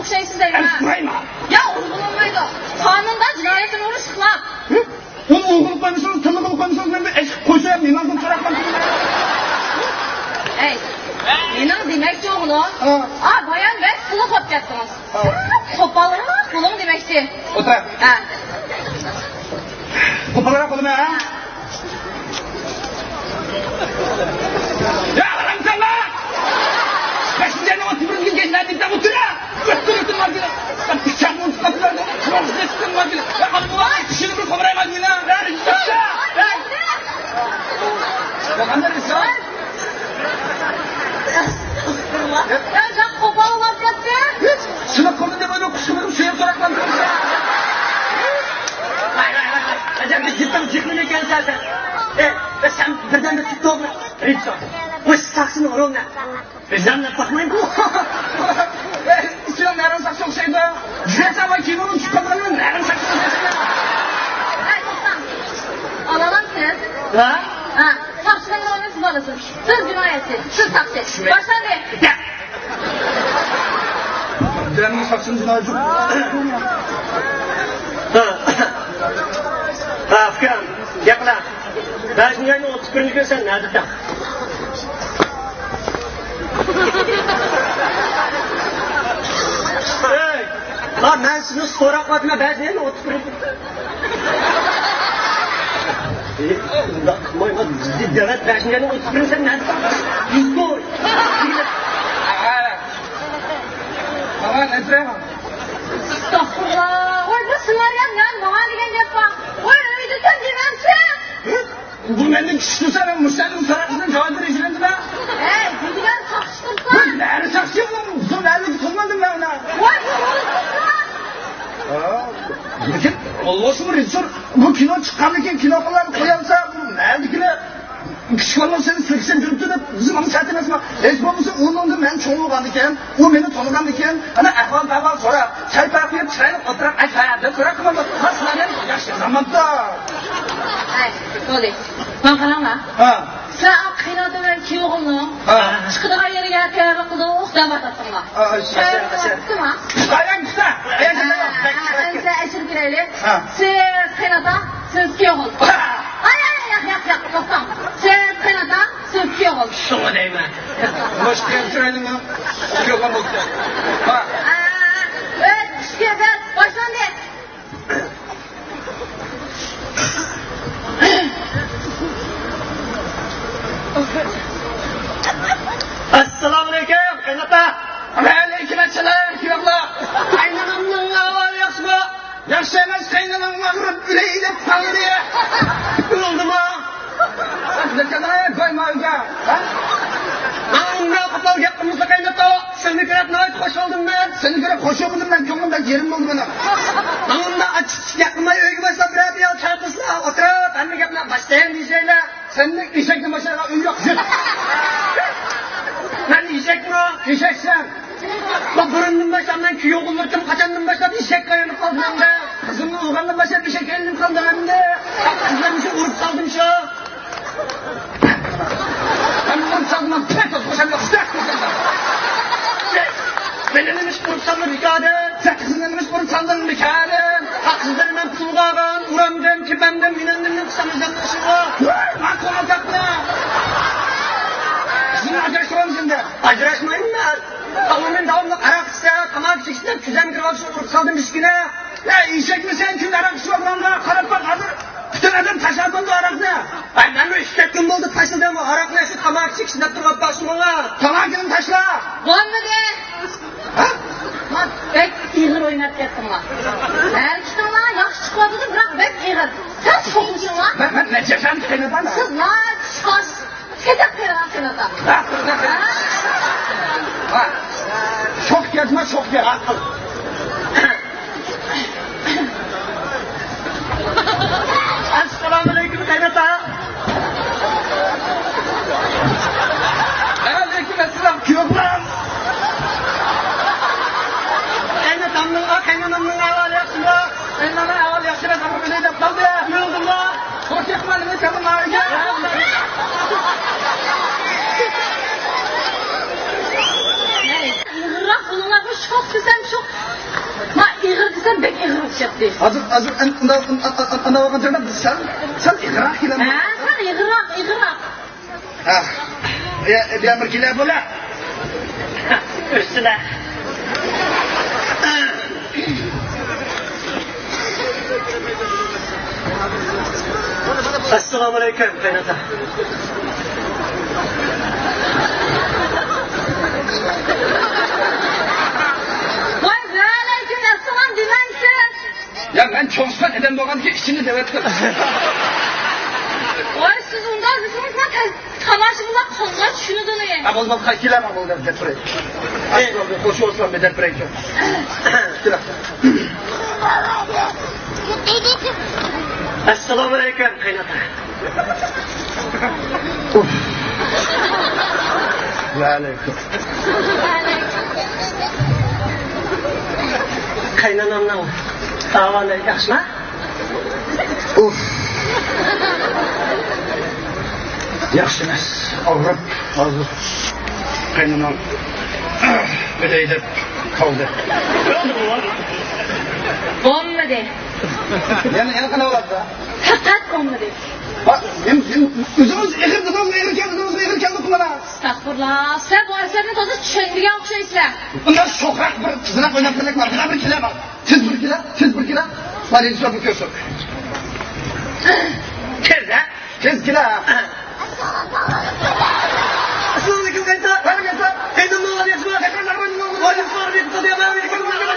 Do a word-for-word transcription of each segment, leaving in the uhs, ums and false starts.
ئىشلەيسىز دەيمەن. ئەمىسە ئۇرايما. يا، ئۇرغىلى بولمايدۇ. قانۇندا جىنايەتنى ئۇرۇش خىلاپ. ھە؟ ئۇنى ئۇرغىلى قويمىسىڭىز، تىلغىلى قويمىسىڭىز، مەن بىر ئەشىق قويسام، مېنىڭدىن سوراقلار. ئەي، مېنىڭ دېمەكچى بولغىنىم، ھە. ئا، بايام بەك قۇلۇق بولۇپ كەتتىڭىز. ھە. قوپالراق بولۇڭ دېمەكچى. ئولتۇر. ھە. قوپالراق بولىمەن، ھە؟ يا، ئارام سالما! بەشىنچى ئاينىڭ ئوتتۇز بىرىنچى كۈنى كەچلەردە دەپ ئولتۇرا! ئۆتتۈر، ئۆتتۈر، ماجىنا! پىچاقنى ئۇنتۇپ قاپسىلار، چوڭ دەستىم ماجىنا! يا، قانۇن بار، كىشىنى بىر قومرايماجىنا! يا، رىشتا! يا! يا، قانداق رىشتا؟ يا، يا، قوپال بولۇپ كەتتى! سىلىق قولنى دەپ ئويناپ، قۇشقا مىنىپ، سۆيۈپ سوراقلارنى قىلسا! ۋاي، ۋاي، ۋاي، ۋاي! ئەجەب بىر يېتىم جىقلىما ئىكەنسەن سەن! ئەي، سەن بىردەمدە تۇتتۇڭمۇ؟ رىشتا! بۇ ساقچىنىڭ رولىنى ۋىجدانلىق باقمايدۇ. ئىچىڭ نەرەڭ ساقچى ئوخشايدۇ. جۈرەسەن ۋە كىيىمىڭنى چىقىپ قالغانمۇ نەرەڭ ساقچى ئوخشايسەن. ھەي، توختاڭ. ئالالامسىز؟ ھە؟ ھە، ساقچىلارنى ئوينىسىز بالىسىز. سىز جىنايەتچى، سىز ساقچى. باشلاندى. يا! جەمئىي ساقچىنىڭ جىنايىتى. ھە. ھە، ئۇكام، گەپ قىلە. بەشىنچى ئاينىڭ ئوتتۇز بىرىنچى كۈنى سەن نەدە تاق؟ ئەي، لا، مەن سىزنى سوراپ قاپتىمەن، بەشىنچى ئاينىڭ ئوتتۇز بىرىنچى كۈنى. ئەي، ئۇنداق قىلمايمەن، دەۋەت، بەشىنچى ئاينىڭ ئوتتۇز بىرىنچى سەن نەدە تاق؟ يۈز كوي. ھە. ماڭا نەدە؟ ئەستەغپۇرۇللا. ۋاي، بۇ سېنارىيە ماڭا دېگەن گەپ بار. ۋاي، ئۆيدە تۇر دېمەمسەن. بۇ مەندىن كىچىك تۇرسا، مەن مۇشۇ يەردىن سوراقچىدىن جاۋاب بېرىشىمدىمەن. ھەي، بۇ دېگەن ساقچى تۇرسا. بىر نەرە ساقچى، بۇ نەرىلىككە تونمىدىم مەن ئۇنى. ۋاي، بۇ رول تۇرسا. ھا، لېكىن رول بولسىمۇ، رېژىسسور بۇ كىنو چىققاندىن كېيىن كىنو قىلغان قويالسا، بۇ نەرىدىكىلەر كىچىك بالىلار سېنى سىلكىشىپ يۈرۈپتۇ دەپ، بىزنىڭ سەت ئەمەسمۇ؟ ھېچ بولمىسا ئۇنىڭدىن مەن چوڭ بولغاندىكىن، ئۇ مېنى تونۇغاندىكىن، ئەنە ئەھۋال-ئەھۋال سوراپ، چاي-پاي قۇيۇپ، چىرايلىق ئولتۇرۇپ، ئەي، ھە، دەپ سوراپ قىلمامدۇ؟ ھە، سىلەرنى ياخشى يازامدۇ؟ ھەي، بولدى. ماڭا قاراڭلار. ھە. سىلەر قېيىنئاتا بىلەن كۈيئوغۇلنىڭ ھە. چىقىدىغان يېرىگە تەييارلىق قىلدۇق دەۋاتاتتىڭلار. ھە، ھە، ھە، ھە. قىستىما؟ قاياق قىستا؟ ھە، ھە، ھە، سىلەر ئەشىرە كىرەيلى. ھە. سىز قېيىنئاتا، سىز كۈيئوغۇل. ھە. ئاي، ئاي، ياق، ياق، ياق، توختاڭ. سىز قېيىنئاتا، سىز كۈيئوغۇل. شۇڭا دەيمەن. باشقا يەر چىرايلىمۇ؟ كۈيئوغۇل بولسا. ھە. ھە، ئۈچ، ئىككى، بىر، باشلاندى. ئەسسالامۇئەلەيكۇم، قېيىنئاتا. ۋەئەلەيكۇم ئەسسالام، كۈيئوغلۇم. قېيىنئانامنىڭ ئەھۋالى ياخشىمۇ؟ ياخشى ئەمەس، قېيىنئانام ئاغرىپ ئۆلەي دەپ قالدى. ئۆلدىمۇ؟ لېكىن، ئەي، قويما ئۆيگە. ھە؟ ماڭا ئۇنداق قوپال گەپ قىلمىسا، قېيىنئاتا. سىزنى كۆرۈپ ناھايىتى خۇش بولدۇم مەن. سېنى كۆرۈپ خۇش بولمىدىم مەن، كۆڭلۈم بەك يېرىم بولدى مېنىڭ. ماڭا ئۇنداق ئاچچىق گەپ قىلماي، ئۆيگە باشلاپ بىرەر پىيالە چاي قىلسىلا، ئولتۇرۇپ ھەممە گەپنى باشتىن دېيىشەيلى. سەندەك ئېشەكنى باشلايدىغان ئۆي يوق. مەن ئېشەكمۇ؟ ئېشەكسەن. بۇ بۇرۇندىن باشلاپ مەن كۈيئوغۇللۇقتىن قاچاندىن باشلاپ ئېشەككە ئايلىنىپ قالدىم ئەمدى. قىزىمنى ئۇرغاندىن باشلاپ ئېشەككە ئايلىنىپ قالدىم ئەمدى. قىزلارنى شۇ ئۇرۇپ سالدىم شۇ. مەن ئۇرۇپ سالدىم، پەت، قوشامدا خۇشتاق قىلدىم. مېنى نېمىشقا ئۇرۇپ سالدىڭ بىكاردىن؟ سەن قىزىمنى نېمىشقا ئۇرۇپ سالدىڭ بىكاردىن؟ ھە، قىزلىرىنى مەن پۇلغا ئالغان، ئۇرامدىم، كېپەمدىم، مېنىڭ نېمىنى قىلسام ئۆزۈمنى ئىشىڭغا. ۋاي، ماڭا قوڭغاق گەپنى. قىزىمنى ئاجراشتۇرامسەن دە. ئاجراشمايمەن مەن. ئاۋۇ مېنى داۋاملىق ھاراق ئىچسە، تاماكا چېكىشتە كۆزۈم كىرىۋالسا ئۇرۇپ سالدىم ئىشىكىنى. ھە، ئېشەكمۇ سەن كۈندە ھاراق ئىچىۋاتىدىغانغا قاراپ باق، ھازىر پۈتۈن ئادەم تاشلاۋاتامدۇ ھاراقنى. ھەي، مەنمۇ ئىككى تۆت كۈن بولدى تاشلىدىم ھاراقنى، شۇ تاماكا چېكىش دەپ تۇرۇۋاتىدۇ ماڭا. تاماكىنى تاشلا. بولمىدى. ھە؟ بەك ئېغىر ئويناپ كەتتىڭلار. ھەرىكىتىڭلار ياخشى چىقىۋاتىدۇ، بىراق بەك ئېغىر. سەل چوقۇشۇڭلار. مەن، مەن نەچچە ياشاندىم، قېيىنئاتا؟ سىز ناھايىتى شاش. كېتىپ قېلىڭ، قېيىنئاتا. ھە، شوخ گەپمۇ، شوخ گەپ. ئەسسالامۇئەلەيكۇم، قېيىنئاتا. ۋەئەلەيكۇم ئەسسالام، كۈيئوغلۇم. قېيىنئاتامنىڭ، قېيىنئانامنىڭ ئەھۋالى ياخشىمۇ؟ قېيىنئانام ئەھۋالى ياخشى ئەمەس، ئاغرىپ ئۆلەي دەپ قالدى. ئۆلدىمۇ؟ قورقۇپمۇ نېمە، كەلدىم ئۆيگە. ئېغىرراق بولۇڭلار، بۇ شوخ دېسەم شوخ. ھازىر، ھازىر ئان-، ئانداق، ئان-، ئان-، ئان-، ئانداق بولغان چاغدا بىز سەل، سەل ئېغىرراق كېلەمدۇ؟ ھە، سەل ئېغىرراق، ئېغىرراق. ھە. يا، يا بىر كېلە بولا. ئۈستىدە. ئەسسالامۇ ئەلەيكۇم، قېيىنئاتا. ۋاي، ۋەئەلەيكۇم ئەسسالام دېمەمسىز؟ يا، مەن چوڭ سۈپەت ئادەم بولغاندىكىن ئىچىمنى دەۋەتتىم. ۋاي، سىز ئۇنداق دېسىڭىز، مەن تاماشىبىنلار قولىغا چۈشىنىدۇ. ھە، بولمىدى، قايتا كېلەم، بولدى، دەپ بېرەي. ئەي. قوشۇۋالسام، دەپ بېرەي. كېلە. ئەسسالامۇ ئەلەيكۇم، قېيىنئاتا. ئۇف. ۋەئەلەيكۇم. قېيىنئانامنىڭ ئەھۋالى ياخشىمۇ؟ ئۇف. ياخشى ئەمەس. ئاغرىپ، ھازىر قېيىنئانام ئۆلەي دەپ قالدى. بولمىدى. يەنە، يەنە قانداق بولاتتى؟ پەقەت بولمىدى. ھا، يەنە، يەنە ئۆزىڭىز ئېغىر دېدىڭىز، ئېغىر كەلدى دېدىڭىز، ئېغىر كەلدى قۇلىنا. ئەستەغپۇرۇللا، سىلەر بۇ ئەسەرنى تازا چۈشەنمىگەن ئوخشايسىلەر. ئۇنداق شوخراق بىر قىزىراق ئويناپ بېرەيلى، بىر، بىر كېلە بار. تېز بىر كېلە، تېز بىر كېلە. مانا رېژىسسور بىر كۆرسۇن. تېز، ھە؟ تېز كېلە. ئەسسالامۇ ئەلەيكۇم، قېيىنئاتا. ۋەئەلەيكۇم ئەسسالام. قېيىنئانام، ياخشىمۇ؟ ۋەئەلەيكۇم ئەسسالام.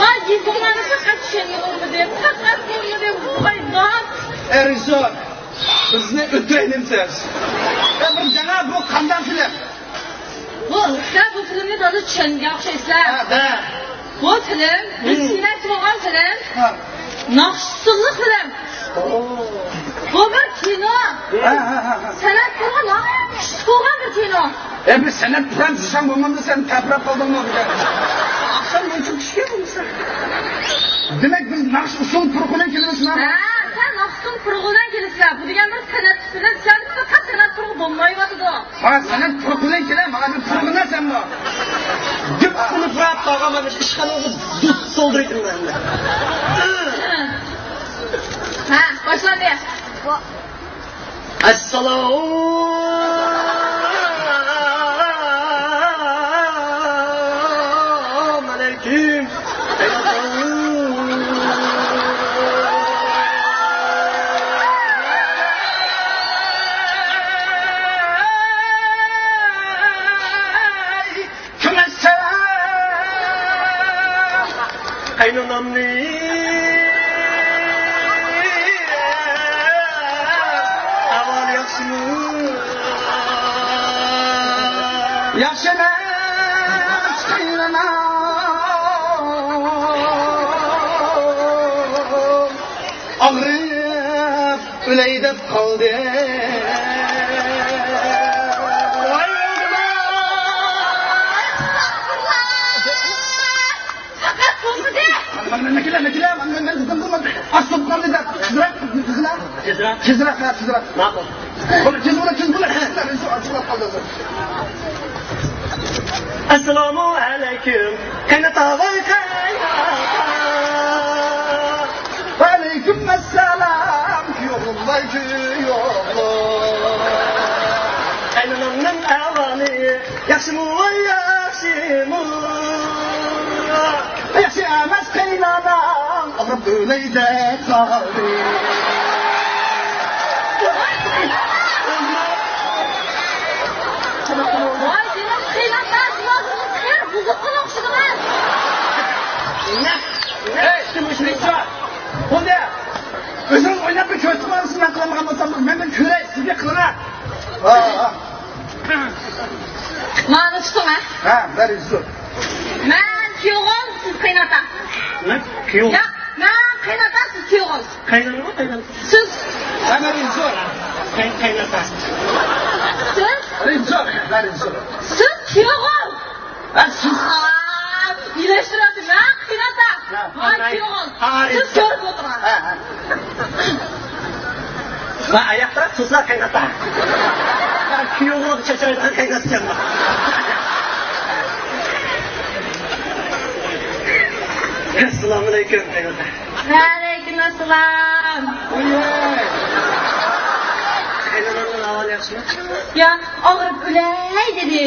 ۋاي، يېزىقلارنى پەقەت چۈشەنگىلى بولمىدى، پەقەت بولمىدى، ۋاي، نام. ئەي رېژىسسور، بىزنى ئۆتتۈرەي دېمىسىز. يا بىر دەڭە، بۇ قانداق فىلىم؟ بۇ، سىلەر بۇ فىلىمنى تازا چۈشەنمىگەن ئوخشايسىلەر. ھە، ھە. بۇ فىلىم، بىز سېنەرچى بولغان فىلىم. ھە. ناخشا ئۇسسۇللۇق فىلىم. ئوو. بۇ بىر كىنو. ھە، ھە، ھە، ھە. سەنئەت تۈرىگە ناخشا بولغان بىر كىنو. ئە، بىز سەنئەت پۇران دېسەڭ بولمامدۇ، سەن تەپرەپ قالدىڭمۇ بۇ گەپنى؟ ئاخشام مۇنچە چۈشكەن بولمىسا. دېمەك، بىز ناخشا ئۇسسۇل پۇرىقى بىلەن كېلىمىز، ھە؟ ھە، سەن ناخشا ئۇسسۇل پۇرىقى بىلەن كېلىسىلەر. بۇ دېگەن بىر سەنئەت فىلىم، سەن پەقەت سەنئەت پۇرىقى بولمايۋاتىدۇ. ھا، سەنئەت پۇرىقى بىلەن كېلە، ماڭا بىر پۇرىقى بەرسەممۇ؟ گەپ ئۇنى پۇراپ قالغان، مانا شۇ ئىشخانىغا دۇت تولدۇرۇۋېتىمەن ئەمدى. ھە، باشلاندى. ئەسسالامۇ ئەلەيكۇم. قېيىنئانامنى ئەھۋالى ياخشىمۇ؟ ياخشى ئەمەس، قېيىنئانام. ئاغرىپ ئۆلەي دەپ قالدى. پەقەت بولمىدى. مانا، مانا، مانا كېلە، مانا كېلە، مانا، مانا، مانا، مانا، ئاز تۇرۇپ قالدى دەپ. تېزرەك، تېزرەك. تېزرەك؟ تېزرەك، ھە، تېزرەك. ماقۇل. بولدى، تېز بولە، تېز بولە، تېز بولە، ئاچچىقلاپ قالدى ھازىر. ئەسسالامۇ ئەلەيكۇم، قېيىنئاتا، ۋاي قېيىنئاتا. ۋەئەلەيكۇم ئەسسالام، كۈيئوغلۇم، ۋاي كۈيئوغلۇم. قېيىنئانامنىڭ ئەھۋالى ياخشىمۇ، ۋاي ياخشىمۇ؟ ياخشى ئەمەس قېيىنئانام، ئاغرىپ ئۆلەي دەپ قالدى. ۋاي، دېمەك، قېيىنئاتا، شۇلار خېلى بۇزۇققىلا ئوخشىدىڭىز. نە؟ ئەي، كىم ئۇشۇرۇشچا؟ بولدى. ئۆزىڭىز ئويناپ بىر كۆرسىتىپ قويۇڭ، مەن قىلالمىغان بولسام، مەندىن كۆرەي، سىزگە قىلىڭا. ھا، ھا. مانا تۇتۇڭ، ھە. ھە، بەر يۈز سوم. مەن كۈيئوغۇل، سىز قېيىنئاتا. مەن كۈيئوغۇل. ياق، مەن قېيىنئاتا، سىز كۈيئوغۇل. قېيىنئانىمۇ، قېيىنئاتا. سىز. ھە، بەر يۈز سوم. قېيىن-، قېيىنئاتا. سىز. بەر يۈز سوم، بەر يۈز سوم. سىز كۈيئوغۇل. ھە، سىز. ئاي. ئىلەشتۈرۈۋاتىمەن، ھە، قېيىنئاتا. ھە، ھە، قېيىنئاتا. ھە، ھە. سىز كۆرۈپ ئولتۇرۇڭ. ھە، ھە. ۋە ئاياقتا تۇزلا قېيىنئاتا. ھە، كۈيۈۋ بولۇپ چاچرايدىغان قېيىنئاتىكەن. ئەسسالامۇئەلەيكۇم، قېيىنئاتا. ۋەئەلەيكۇم ئەسسالام. ۋوي. قېيىنئانامنىڭ ئەھۋالى ياخشىمۇ؟ يا، ئاغرىپ ئۆلەي دېدى.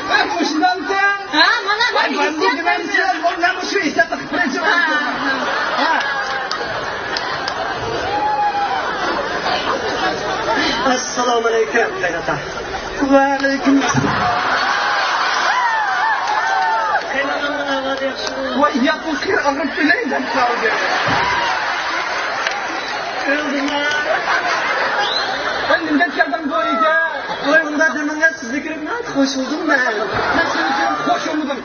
ۋاي، مۇشۇندامسەن؟ ھە، مانا، ۋاي، مانا، ھېسسىيات بەردى. ۋاي، مانا مۇشۇ ھېسسىياتنى قىلىپ بېرىڭ. ھە. ھە. ئەسسالامۇئەلەيكۇم، قېيىنئاتا. ۋەئەلەيكۇم ئەسسالام. قېيىنئانامنىڭ ئەھۋالى ياخشىمۇ؟ ۋاي، ياپۇق قېرى ئاغرىپ ئۆلەي دەپ قالدى. ئۆلدىمۇ؟ ۋاي، نېمە دەپ كەلدىڭ بۇ ئۆيگە؟ ۋاي، ئۇنداق دېمەڭ، سىزنى كۆرۈپ ناھايىتى خوش بولدۇم مەن. مەن سېنى كۆرۈپ خوش بولمىدىم.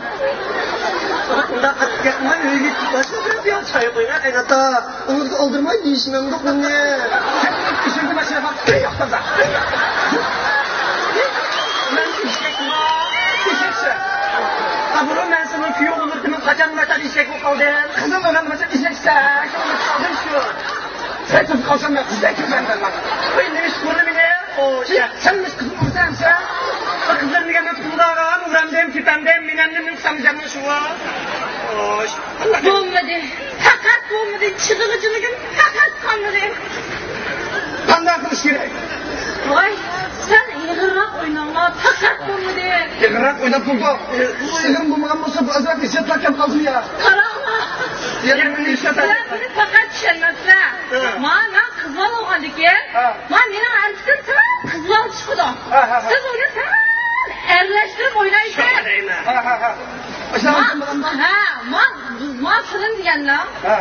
ئۇنداق قاتتىق گەپ قىلماي، ئۆيگە باشلاپ بېرىپ، يا چاي قويۇڭ، قېيىنئاتا. ئۇنىڭغا ئالدىرىماي دېيىشمەمدۇق ئۇنى. ئىشىڭدە مەسىلە بار. ئەي، ياق تازا. مەن ئېشەكما؟ ئېشەكسە. ئابۇرۇ، مەن سېنىڭ كۈيۈڭ بولۇپ، قاچان مەسەل ئېشەك بولۇپ قالدىم؟ قىزىڭ ئۆگەنمىسە ئېشەكسە. شۇ بولۇپ قالدىم شۇ. سەن تۇتۇپ قالسام مەن قىزدەك كۆرمەمدىمەن. ۋاي، نېمە ئىش قۇردى مېنى؟ ئوش. سەن مىش قىزنى ئۇرسامسەن؟ قىزلار دېگەن تۇتقۇلداغان، ئۇرامدىم، كېتەمدىم، مېنەمدىم، مېنىڭ سامجامنىڭ شۇۋا. ئوش. بولمىدى. پەقەت بولمىدى. چىدىغۇچىلىكىم پەقەت قالمىدى. قانداق قىلىش كېرەك؟ ۋاي، سەل ئېغىرراق ئويناڭلار، پەقەت بولمىدى. ئېغىرراق ئويناپ بولدۇق. ئېغىر بولمىغان بولسا، بۇ ئازراق ھېسسىياتلار كەم قالسۇن يا. قاراڭلار. يەنە نېمە ئىشلەتتى؟ سىلەر مېنى پەقەت چۈشەنمەپسىلەر. ھە. ما، مەن قىزلار بولغاندىكىن، ھە، ما، مېنىڭ ھەرىكىتىم سەل قىزلار چىقىدۇ. ھە، ھە، ھە. سىز ئۇنى سەل ئەرلەشتۈرۈپ ئوينايسىز. شۇنداق دەيمەن. ھە، ھە، ھە. ما، ھە، ما، ما فىلىم دېگەندە، ھە،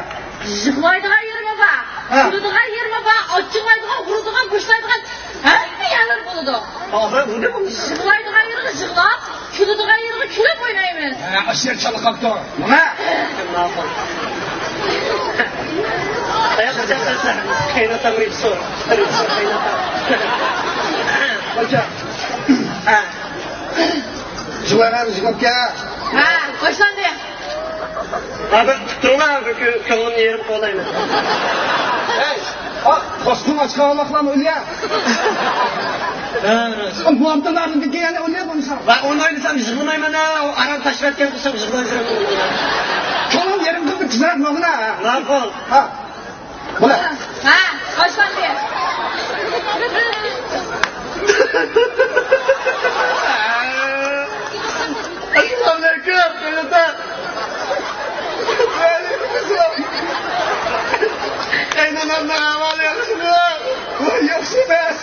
يىغلايدىغان يېرىمۇ بار، ھە، كۈلىدىغان يېرىمۇ بار، ئاچچىقلايدىغان، ئۇرىدىغان، بوشلايدىغان ھەممە يەرلىرى بولىدۇ. ئاخىرى ئۇنى بۇ. يىغلايدىغان يېرىگە يىغلاپ، كۈلىدىغان يېرىگە كۈلۈپ ئوينايمىز. ھە، ئاشۇ يەر چالا قاپتۇ. مانا. ماقۇل. قاياققا چاقىرىسەن؟ قېيىنئاتام رېژىسسور. رېژىسسور قېيىنئاتام. خوجا. ھە. جۇۋان ئەمىسى كەپكە. ھە، باشلاندى. ھازىر تۇرۇڭلار، كۆ-، كۆڭلۈمنى يېرىم قىلالايمەن. ھەي، ئا، قوسقۇڭ ئاچقان ئالاقلارنى ئۆلە. ھە، راست. بۇ ھەپتە نارىندىكى يەنە ئۆلە بولسا. ۋە ئۇنى ئويلىسام يىغلىمايمەن ھە، ئۇ ئاران تاشلاۋەتكەن قىلسام يىغلايسىلەر. كۆڭلۈم يېرىم قىلدى، تېزرەك بولغىنا. ماقۇل. ھە. بولە. ھە، باشلاندى. ئەسسالامۇئەلەيكۇم، قېيىنئاتا. ۋەئەلەيكۇم ئەسسالام. قېيىنئانامنىڭ ئەھۋالى ياخشىمۇ؟ ۋاي، ياخشى ئەمەس.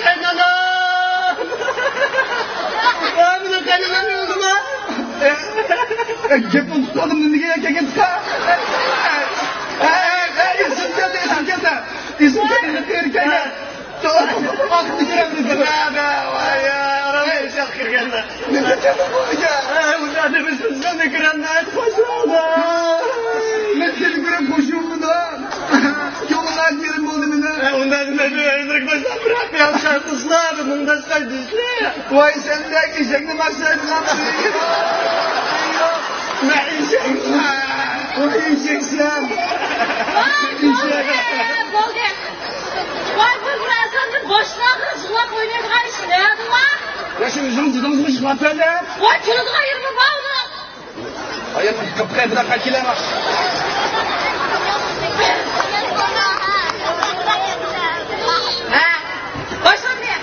قېيىنئانا. ۋاي، مېنىڭ قېيىنئانام ئۆلدىمۇ؟ گەپ ئۇنتۇپ قالدىم، نېمىگە كەلگەن تۇقا؟ ئە، ئە، ئە، ئېسىم كەلدى، ئېسىم كەلدى. ئېسىم كەلدى، نېمە قىلىپ كەلگەن؟ ئاخىرىدا كۆرەمدىز. ۋاي، ئارام ئېشاق كىرگەندە. نېمە كەلدى بۇ ئۆيگە؟ ئە، ئۇنداق دېمىسىڭىز، سىزنى كۆرەمدە، خوش بولدۇم. مەن سېنى كۆرۈپ خوش بولمىدىم. يولۇڭ ئايدىڭ بولدى مېنىڭ. ئە، ئۇنداق دېمەيدۇ، ئۆمرۈك باشلاپ بىراق ياخشى قىلسىلا، بۇنىڭ دەسقاي دېسىلە. ۋاي، سەندەك ئېشەكنى ماختايدىغان بىرى يوق. مەن ئېشەك. ۋاي، ئېشەكسەن. ۋاي، بولدى، بولدى. ۋاي، بۇ بىر ئەسەرنى باشتىن ئاخىر يىغلاپ ئوينايدىغان ئىش نەدىلا؟ ۋاي، شۇ ئۆزىڭىز دېدىڭىزغۇ يىغلاپ بەردىم. ۋاي، كۈلىدىغان يېرىمۇ بار ئۇنىڭ. ئايا، قىپقىپقا كېلەڭ. ھە، باشلاندى.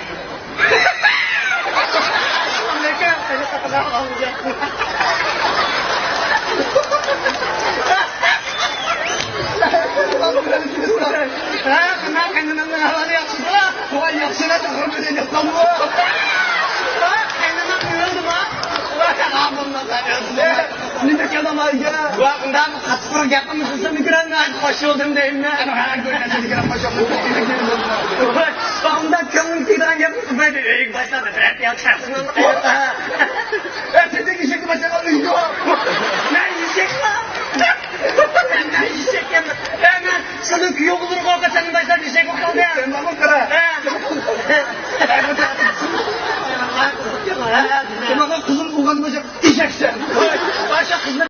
ھە، قېنى، قېنى، قېنى، ئەھۋالى ياخشىمۇ؟ ۋاي، ياخشى ئەمەس، ئاغرىپ ئۆلەي دەپ قالدىمۇ؟ ۋاي، قېيىنئانام ئۆلدىمۇ؟ ۋاي، ئابىم ئۆلدىمۇ؟ نېمە قىلدىڭ ئايگە؟ ۋاي، ئۇنداق قاتتىق گەپ قىلمىسا، سېنى كۆرەمدە، خوش بولدىم دەيمەن. ئانا، ھە، كۆرگەن سېنى كۆرۈپ خوش بولدۇم. ۋاي، ئۇنداق كۆڭلۈڭگە تېگىدىغان گەپنى قىلمايدۇ، ئۆيگە باشلاپ بىرەر پىيالە چاي قىلىپ. ئە، تېتىك ئېشەكنى باشلىغان ئۆي يوق.